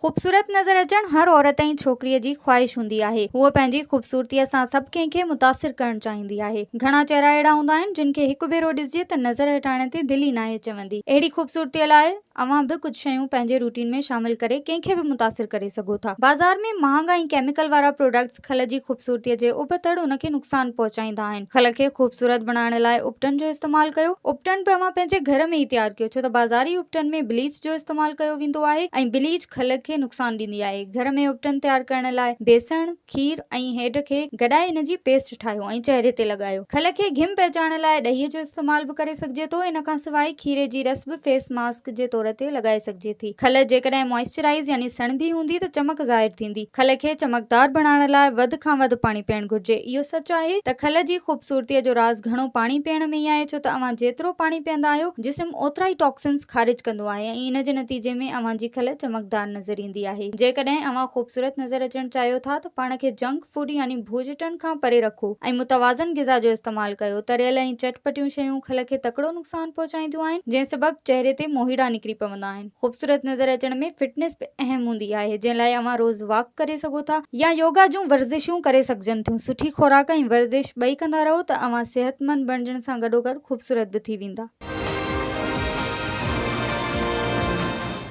خوبصورت نظر اچڻ هر عورت ۽ ڇوڪريء جي خواهش هوندي آهي. هوء پنهنجي خوبصورتيء سان سڀ ڪنهن کي متاثر ڪرڻ چاهيندي آهي. گهڻا چهرا اهڙا هوندا آهن، جن کي هڪ ڀيرو ڏسجي ته نظر هٽائڻ تي دل ئي ناهي چوندي. اهڙي خوبصورتيء لاء اوهان به ڪجهه شيون پنهنجي روٽين ۾ شامل ڪري ڪنهن کي به متاثر ڪري سگهو ٿا. بازار ۾ مهانگا ۽ ڪيميڪل وارا پراڊڪٽس کل جي خوبصورتيء جي ابتڙ ان کي نقصان پهچائيندا آهن. کل کي خوبصورت بڻائڻ لاء اپٽن جو استعمال ڪيو. اپٽن به اوهان پنهنجي گهر ۾ ئي تيار ڪيو ڇو ته بازاري اپٽن ۾ بليچ جو استعمال ڪيو ويندو آهي ۽ بليچ کل کي نقصان ڏيندي آهي. گهر ۾ اپٽن تيار ڪرڻ لاء بيسڻ، کير ۽ هيڊ کي گڏائي ان جي پيسٽ ٺاهيو ۽ چهري تي لڳايو. کل کي گهم پهچائڻ لاء ڏهي جو استعمال به ڪري سگهجي ٿو. ان کان سواء کيري جي رس به فيس ماسڪ جي طور تي لڳائي سگهجي ٿي. کل جيڪڏهن موئسچرائيز يعني سڻڀي هوندي ته چمڪ ظاهر ٿيندي. کل کي چمڪدار بڻائڻ لاء وڌ کان وڌ پاڻي پيئڻ گهرجي. اهو سچ آهي ته کل جي خوبصورتيء جو راز گهڻو پاڻي پيئڻ ۾ ئي آهي ڇو ته اوهان جيترو پاڻي پيئندا آهيو جسم اوترا ئي ٽاڪسنز خارج ڪندو آهي ۽ ان جي نتيجي ۾ اوهان جي کل چمڪدار نظر ايندي آهي. جيڪڏهن اوهان خوبصورت نظر اچڻ چاهيو ٿا ته پاڻ کي جنڪ فوڊ يعني ڀوڄٽن کان پري رکو ۽ متوازن غذا جو استعمال ڪيو. تريل ۽ چٽپٽيون شيون کل کي تڪڙو نقصان پهچائينديون آهن جنهن سبب چهري تي موهيڙا نڪري پوندا آهن. خوبصورت نظر اچڻ ۾ فٽنس به اهم هوندي آهي جنهن لاء اوهان روز واڪ ڪري سگهو ٿا يا يوگا جون ورزشون ڪري سگهجن ٿيون. سٺي خوراڪ ۽ ورزش ٻئي ڪندا رهو ته اوهان صحتمند بڻجڻ سان گڏوگڏ خوبصورت به ٿي ويندا.